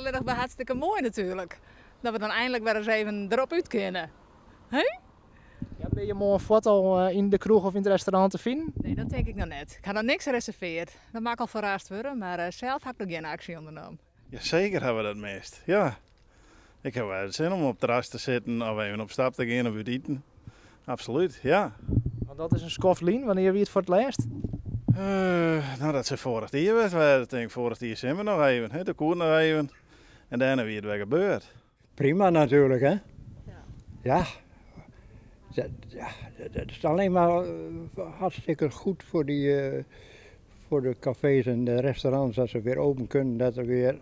allinnich mar hartstikke moai natuerlik. Dat we dan einlik wer ris even derop út kinne. Hè? Ja, binne je moarn fuort al yn de kroech of yn it restaurant te finen? Nee, dat tink ik noch net. Ik ha noch niks reservearre. Dat moat al ferrast wurde, mar sels ha ik noch gjin aksje ûndernommen. Ja, seker ha we dat mist. Ja. Ik ha wer sin om op it terras te sitten of even op stap te gean of út iten. Absolút, ja. Want dat is in skoft lyn. Wannear wie it foar it lêst? No, dat sil foarich jier west wêze, tink ik. Foarich jier simmer noch even. Hè, doe koe it noch even. En dêrnei wie it wer gebeurd. Prima natuurlijk, hè? Ja. Ja, dat is alleen maar hartstikke goed voor de cafés en de restaurants dat ze weer open kunnen, dat er weer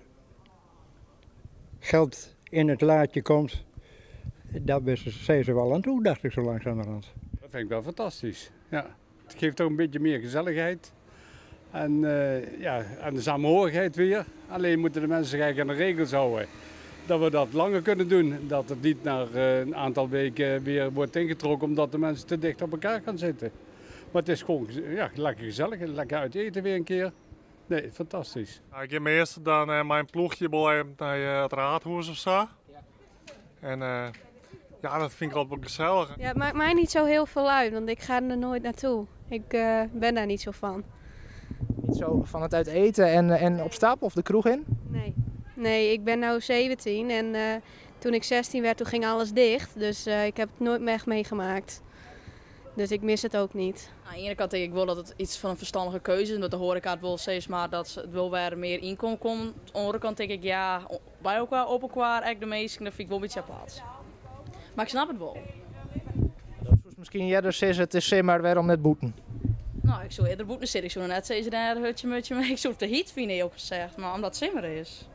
geld in het laadje komt. Daar zijn ze wel aan toe, dacht ik zo langzamerhand. Dat vind ik wel fantastisch. Ja. Het geeft ook een beetje meer gezelligheid. En, ja, en de saamhorigheid weer. Alleen moeten de mensen zich eigenlijk aan de regels houden. Dat we dat langer kunnen doen. Dat het niet na een aantal weken weer wordt ingetrokken omdat de mensen te dicht op elkaar gaan zitten. Maar het is gewoon, ja, lekker gezellig, lekker uit eten weer een keer. Nee, fantastisch. Ja, ik ga meestal dan mijn ploegje wel even naar het raadhuis of zo. Ja. En ja, dat vind ik altijd wel gezellig. Ja, het maakt mij niet zo heel veel uit, want ik ga er nooit naartoe. Ik ben daar niet zo van. Niet zo van het uit eten en op stap of de kroeg in? Nee. Nee, ik ben nu 17 en toen ik 16 werd, toen ging alles dicht. Dus ik heb het nooit meer echt meegemaakt. Dus ik mis het ook niet. Aan de ene kant denk ik wel dat het iets van een verstandige keuze is. Omdat de horeca het wel steeds maar dat het wel weer meer inkomen komt. Aan de andere kant denk ik, ja, bij elkaar, op elkaar, eigenlijk de meesten, dat vind ik wel een beetje apart. Maar ik snap het wel. Dat is misschien eerder is het is maar waarom net boeten. Nou, ik zou eerder boeten zitten. Ik zou nog net zeggen, daar hutje mutje, maar ik zou het te heet vinden, eerlijk gezegd. Maar omdat het simmer is.